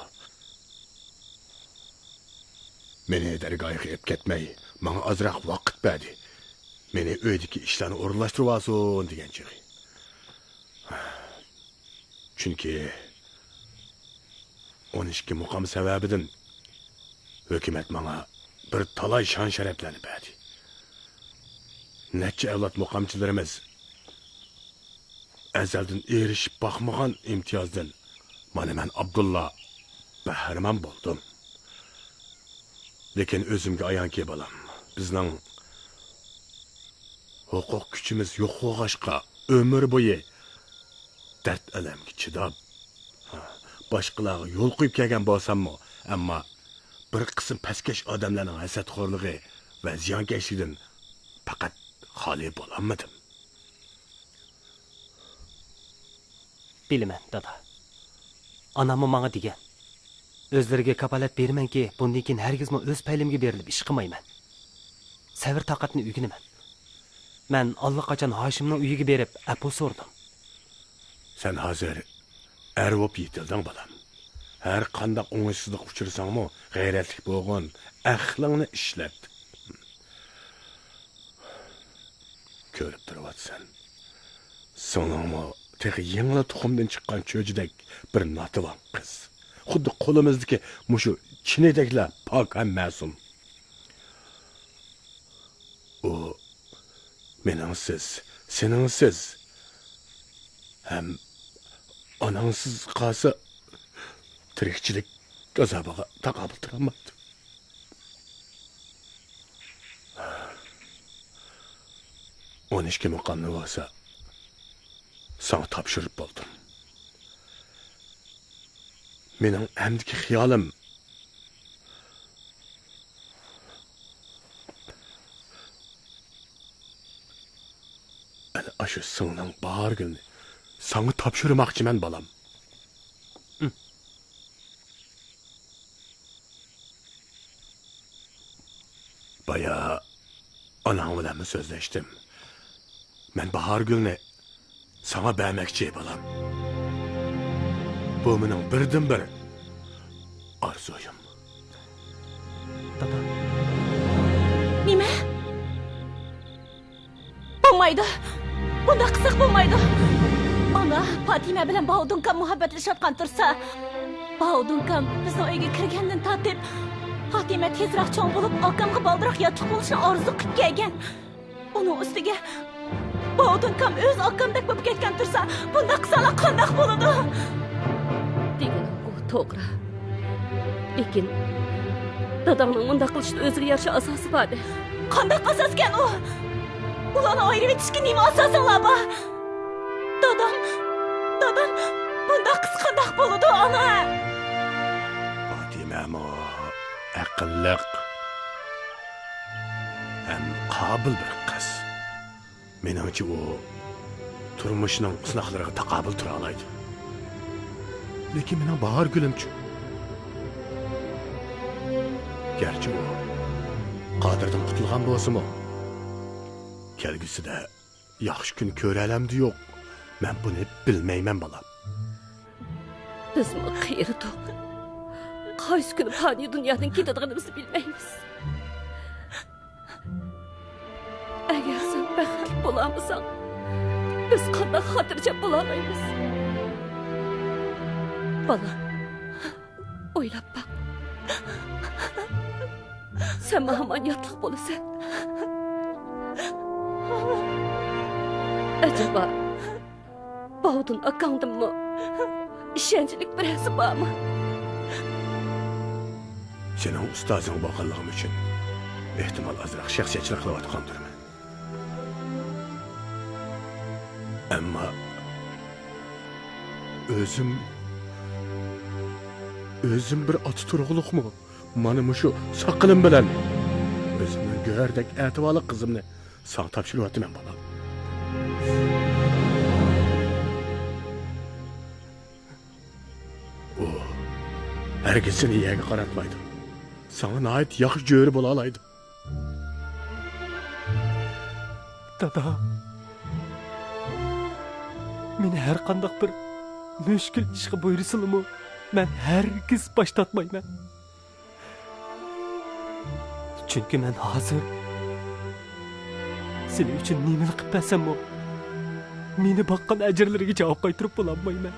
مېنى دەرگاھىغا ئېلىپ كەتمەي، ماڭا ئازراق ۋاقىت بەردى. مېنى ئۆيدىكى ئىشلارنى ئورۇنلاشتۇرۇۋالسۇن دېگەن چېغى. چۈنكى ئون ئىككى مۇقام سەۋەبىدىن ھۆكۈمەت ماڭا بىر تالاي شان-شەرەپلەرنى بەردى. نەچچە ئەۋلاد مۇقامچىلىرىمىز ئەزەلدىن ئېرىشىپ باقمىغان ئىمتىيازدىن مانا مەن ئابدۇللا بەھرىمەن بولدۇم. لېكىن ئۆزۈمگە ئايانكى، بالام، بىزنىڭ ھوقۇق كۈچىمىز يوق بولغاچقا، ئۆمۈر بويى دەرد-ئەلەمگە چىداپ، باشقىلارغا يول قويۇپ كەلگەن بولساممۇ، ئەمما بىر قىسىم پەسكەش ئادەملەرنىڭ ھەسەتخورلۇقى ۋە زىيانكەشلىكىدىن پەقەت خالىي بولالمىدىم. بىلىمەن، دادا. ئاناممۇ ماڭا دېگەن. ئۆزلىرىگە كاپالەت بېرىمەنكى، بۇندىن كېيىن ھەرگىزمۇ ئۆز پەيلىمگە بېرىلىپ ئىش قىلمايمەن. سەۋر-تاقەتنى ئۆگىنىمەن. مەن ئاللىقاچان ھاشىمنىڭ ئۆيىگە بېرىپ ئەپۇ سورىدىم. سەن ھازىر ئەر بولۇپ يېتىلدىڭ، بالام. ھەر قانداق ئوڭۇشسىزلىققا ئۇچرىساڭمۇ، غەيرەتلىك بولغىن، ئەقلىڭنى ئىشلەت. كۆرۈپ تۇرۇۋاتىسەن. سىڭلىڭمۇ تېخى يېڭىلا تۇخۇمدىن چىققان چۆجىدەك بىر ناتىۋان قىز. خۇددى قولىمىزدىكى مۇشۇ چىنىدەكلا پاك ھەم مەسۇم. ئۇ مېنىڭسىز، سېنىڭسىز ھەم ئاناڭسىز قالسا، تىرىكچىلىك ئازابىغا تاقابىل تۇرالمايدۇ. ئون ئىككى مۇقامنى بولسا ساڭا تاپشۇرۇپ بولدۇم. مېنىڭ ئەمدىكى خىيالىم، ئەنە ئاشۇ سىڭلىڭ باھارگۈلنى ساڭا تاپشۇرماقچىمەن، بالام. بايا ئاناڭ بىلەنمۇ سۆزلەشتىم. مەن باھارگۈلنى ساڭا بەرمەكچى، بالام. بۇ مېنىڭ بىردىنبىر ئارزۇيۇم. دادا. نېمە؟ بولمايدۇ. بۇنداق قىلساق بولمايدۇ. ئانا، پاتىمە بىلەن باۋۇدۇڭكام مۇھەببەتلىشىۋاتقان تۇرسا، باۋۇدۇڭكام بىزنىڭ ئۆيگە كىرگەندىن تارتىپ، پاتىمە تېزراق چوڭ بولۇپ، ئاكامغا بالدۇرراق ياتلىق بولۇشنى ئارزۇ قىلىپ كەلگەن. ئۇنىڭ ئۈستىگە باۋۇدۇڭكام ئۆز ئاكامدەك بولۇپ كەتكەن تۇرسا، بۇنداق قىلساڭلار قانداق بولىدۇ؟ دېگىنىڭ ئۇ توغرا. لېكىن داداڭنىڭ مۇنداق قىلىشىدا ئۆزىگە يارىشا ئاساسى باردى. قانداق ئاساسكەن ئۇ؟ ئۇلارنى ئايرىۋېتىشكە نېمە ئاساسىڭلار بار؟ دادام، دادام بۇنداق قىلسا قانداق بولىدۇ، ئانا؟ پاتىمەمۇ ئەقىللىق ھەم قابىل بىر قىز. مېنىڭچە، ئۇ تۇرمۇشنىڭ سىناقلىرىغا تاقابىل تۇرالايدۇ. لېكىن مېنىڭ باھارگۈلۈمچۇ؟ گەرچە ئۇ قادىردىن قۇتۇلغان بولسىمۇ، كەلگۈسىدە ياخشى كۈن كۆرەلەمدۇ يوق، مەن بۇنى بىلمەيمەن، بالام. بىزمۇ قېرىدۇق. قايسى كۈنى پانىي دۇنيادىن كېتىدىغىنىمىزنى بىلمەيمىز. ئەگەر سەن بەختلىك بولالمىساڭ، بىز قانداق خاتىرجەم بولالايمىز؟ بالام، ئويلاپ باق. سەنمۇ ھامان ياتلىق بولىسەن. ئەجەبا، باۋۇدۇن ئاكاڭدىنمۇ ئىشەنچلىك بىرەرسى بارمۇ؟ سېنىڭ ئۇستازىڭ بولغانلىقىم ئۈچۈن، ئېھتىمال، ئازراق شەخسىيەتچىلىك قىلىۋاتقاندۇرمەن. ئەمما ئۆزۈم، ئۆزۈم بىر ئاتا تۇرغۇلۇقمۇ؟ مانا مۇشۇ ساقىلىم بىلەن ئۆزۈمنىڭ گۆھەردەك ئەتىۋارلىق قىزىمنى ساڭا تاپشۇرۇۋاتىمەن، بالام. ئۇ ھەرگىز سېنى يەرگە قاراتمايدۇ. ساڭا ناھايىتى ياخشى جۆرە بولالايدۇ. دادا، مېنى ھەر قانداق بىر مۈشكۈل ئىشقا بۇيرۇسىلىمۇ، مەن ھەرگىز باش تارتمايمەن. چۈنكى مەن ھازىر سېنىڭ ئۈچۈن نېمىلا قىلىپ بەرسەممۇ، مېنى باققان ئەجىرلىرىگە جاۋاب قايتۇرۇپ بولالمايمەن.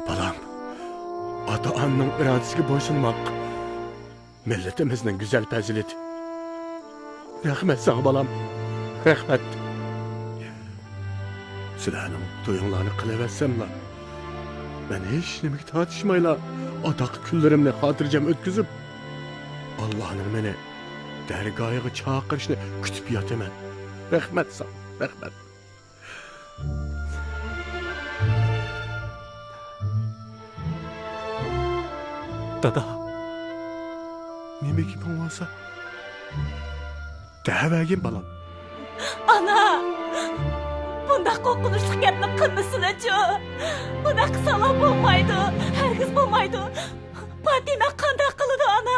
بالام، ئاتا-ئانىنىڭ ئىرادىسىگە بويسۇنماق مىللىتىمىزنىڭ گۈزەل پەزىلىتى. رەھمەت ساڭا، بالام، رەھمەت. سىلەرنىڭ تويۇڭلارنى قىلىۋەتسەملا، مەن ھېچ نېمىگە تارتىشمايلا ئاتاقلىق كۈنلىرىمنى خاتىرجەم ئۆتكۈزۈپ، ئاللانىڭ مېنى دەرگاھىغا چاقىرىشىنى كۈتۈپ ياتىمەن. رەھمەت ساڭا، رەھمەت. دادا، نېمە گېپىڭ بولسا، دەۋەرگىن، بالام. ئانا! بۇنداق قورقۇنچلۇق گەپنى قىلمىسىلىچۇ! بۇنداق قىلساڭلار بولمايدۇ! ھەرگىز بولمايدۇ! پاتىمە قانداق قىلىدۇ، ئانا؟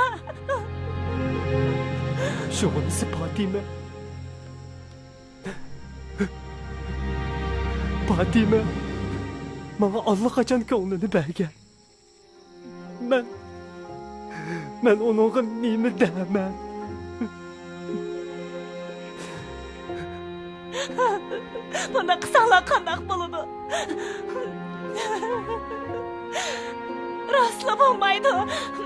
شۇغىنىسى پاتىمە. پاتىمە ماڭا ئاللىقاچان كۆڭلىنى بەرگەن. مەن، مەن ئۇنىڭغا نېمە دەيمەن؟ بۇنداق قىلساڭلار قانداق بولىدۇ؟ راستلا بولمايدۇ.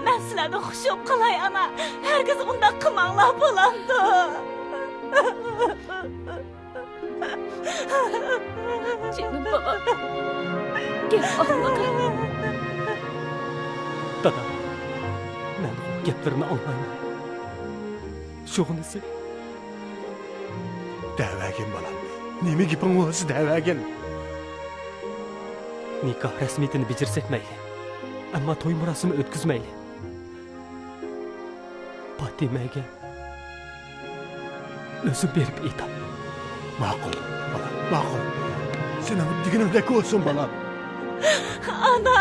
مەن سىلەردىن خۇش بولۇپ قالاي، ئانا. ھەرگىز ئۇنداق قىلماڭلار، بولامدۇ؟ جېنىم بالام. گەپ ئاڭلىغىن. دادا، مەن ئۇ گەپلىرىنى ئاڭلايمەن. شۇغىنىسى. دەۋەرگىن، بالام. نېمە گېپىڭ بولسا دەۋەرگىن. نىكاھ رەسمىيىتىنى بېجىرسەك مەيلى. ئەمما توي مۇراسىمى ئۆتكۈزمەيلى. پاتىمەگە ئۆزۈم بېرىپ ئېيتاي. ماقۇل، بالام، ماقۇل. سېنىڭ دېگىنىڭدەك بولسۇن، بالام. ئانا!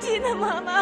جېنىم ئانا!